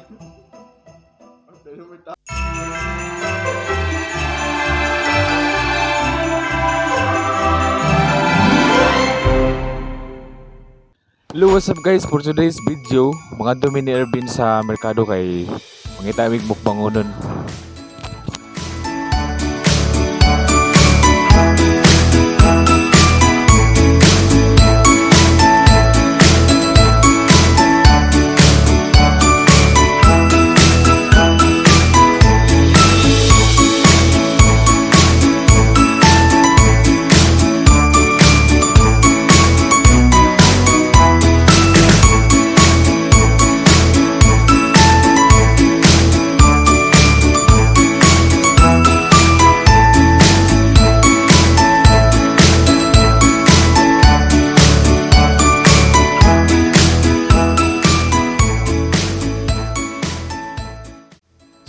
Hello, what's up guys? For today's video, mga dumi ni Ervin sa merkado kay mangita mig mukbangonon.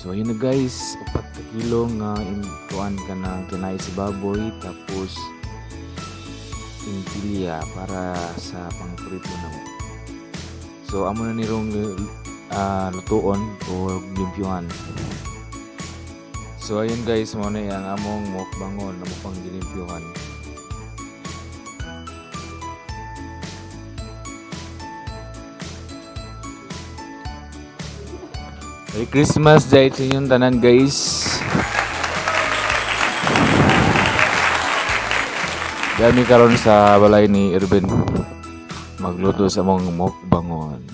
So ayun na guys, 4 ka kilo nga intuan ka ng tinay sa baboy, tapos impilya para sa pangprito na. So amo na nirong lutuon o limpyuhan. So ayun guys, mo na ang among mukbangon, amo pang gilimpyuhan. Merry Christmas dahil sa inyong tanan, guys. Dami karon sa balay ni Irvin. Magluto sa among mukbangon.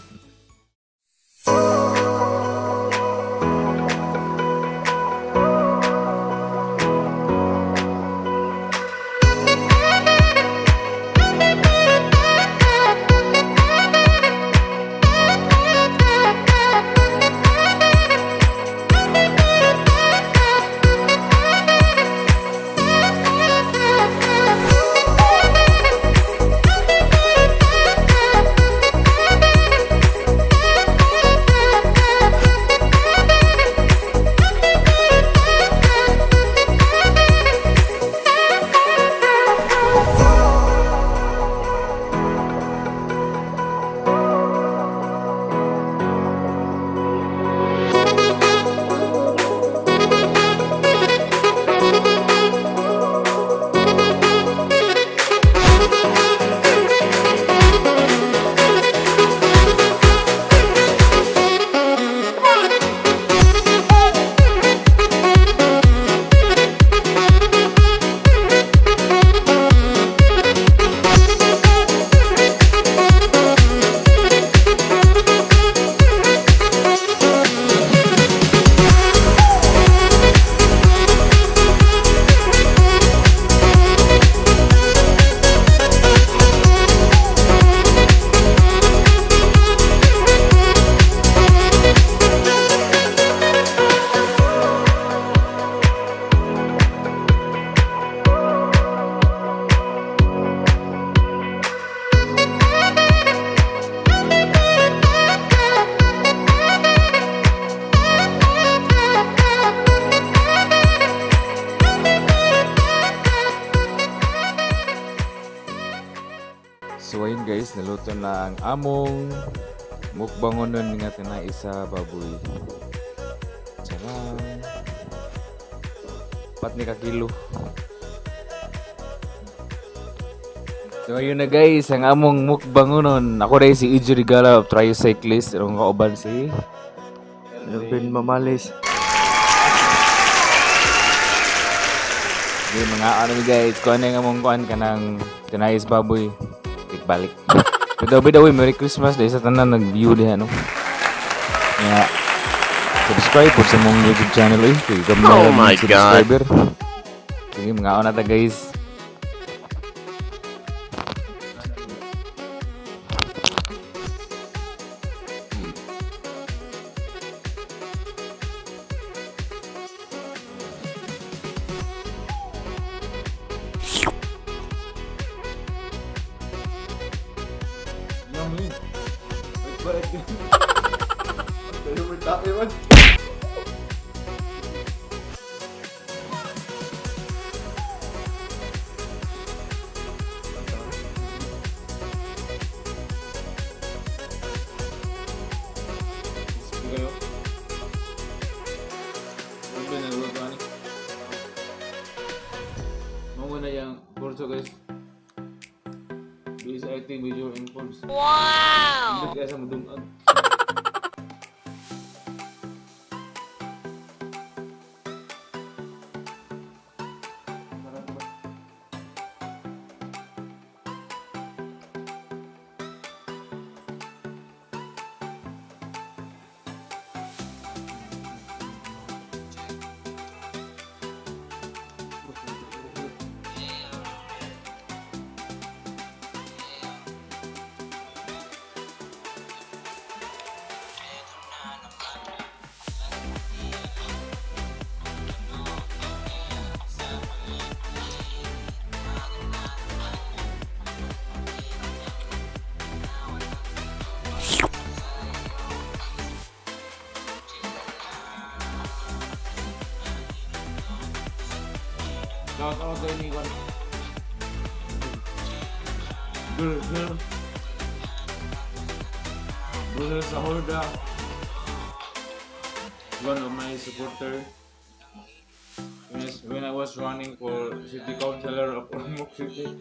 So ayun guys, naluto na ang among mukbangonon nga tinai sa baboy. Charang! 4 ni ka kilo. So ayun na guys, ang among mukbangonon. Ako rin si Ijo Regala of Tricyclist. Ang kauban si Ervin Mamalis. Okay, mga ano ni guys, kung ano yung among kuan ka ng tinai sa baboy, balik. Pero by the way, Merry Christmas dahil sa tanan nag-view diha, no? Nga, subscribe po sa mong YouTube channel eh. Kay gamay Oh lang my yung subscriber. Sige, mga na ta guys. Yummy. Wait, wait. Kayo. Major Impulse. Wow! Hindi kaya sa mudungag. Shout out kay Nikon. Girl, girl. Brother sa Horda. One of my supporter. When I was running for city councilor of Ormoc City.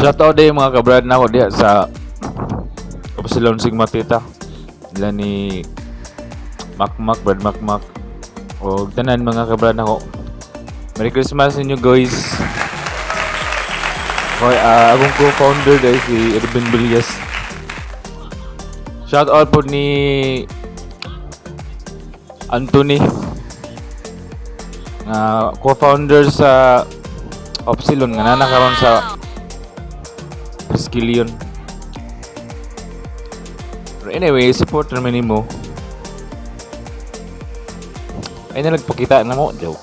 Shout out din mga kabrad na ako diya sa Upsilon Sigma Theta. Nila ni Makmak, Brad Makmak. O tanan mga kabrad nako. Merry Christmas inyo guys. Okay, akong co-founder guys si Irvin Villas. Shout out po ni Anthony nga co-founder sa Upsilon nga nana karon sa Triskelion. Pero anyway, support naman nimo. Ay na nagpakita na mo, joke.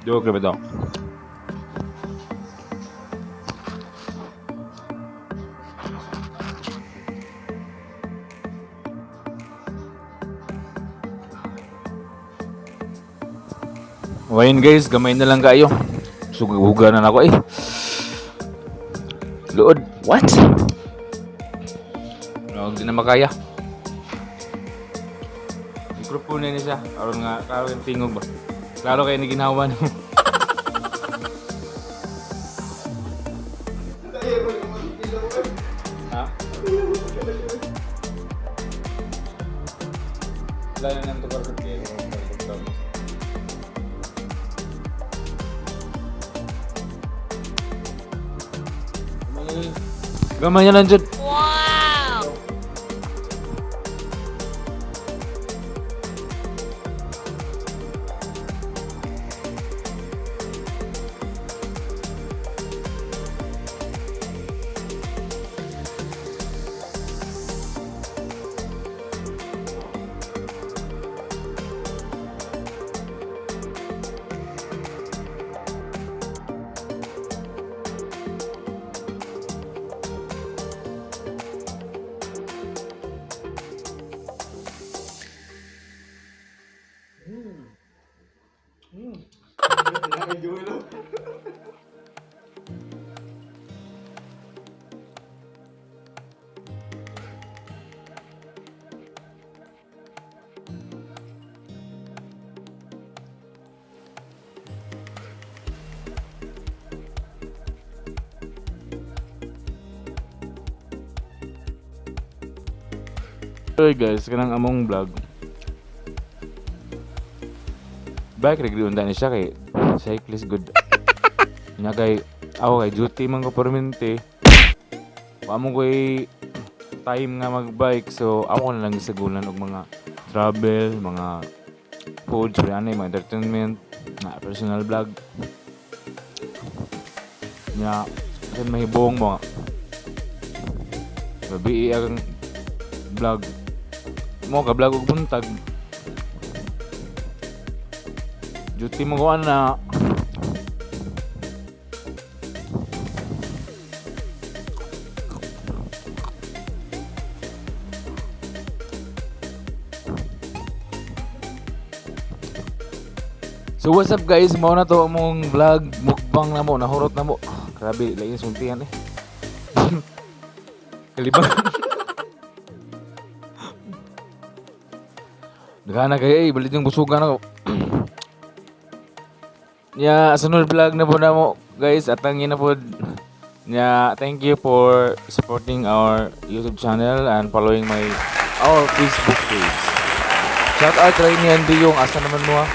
Joke na ba ito? O ayun guys, gamay na lang kayo. Sugugan na ako eh. Lood. What? No, hindi na makaya. Microphone na niya siya. Aron nga, klaro yung tingog ba? Klaro kayo ni ginawa no. Ha? Wala na nang tukar sa kayo. Gamay na lang dyan. Wow! Hey guys, kanang among vlog. Bike reg unta ni siya kay cyclist good. Nya kay ako kay duty man ko permanente. Wa mo koy time nga magbike, so ako na lang gisagulan og mga travel, mga food, so ano, mga entertainment, na personal vlog. Nya kan mahibong mo. Gabi ang vlog mo ka vlog og buntag. Duty mo ko ana. So what's up guys, mao na to among vlog, mukbang na mo, nahurot na mo. Grabe, lain sultihan eh. Kalibang. Nagana kayo eh, balit yung busugan ako. Nya, sunod vlog na po na mo guys, at ang na po. Nya, thank you for supporting our YouTube channel and following my our Facebook page. Shout out kay ni Andy yung asa naman mo ah.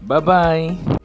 Bye-bye.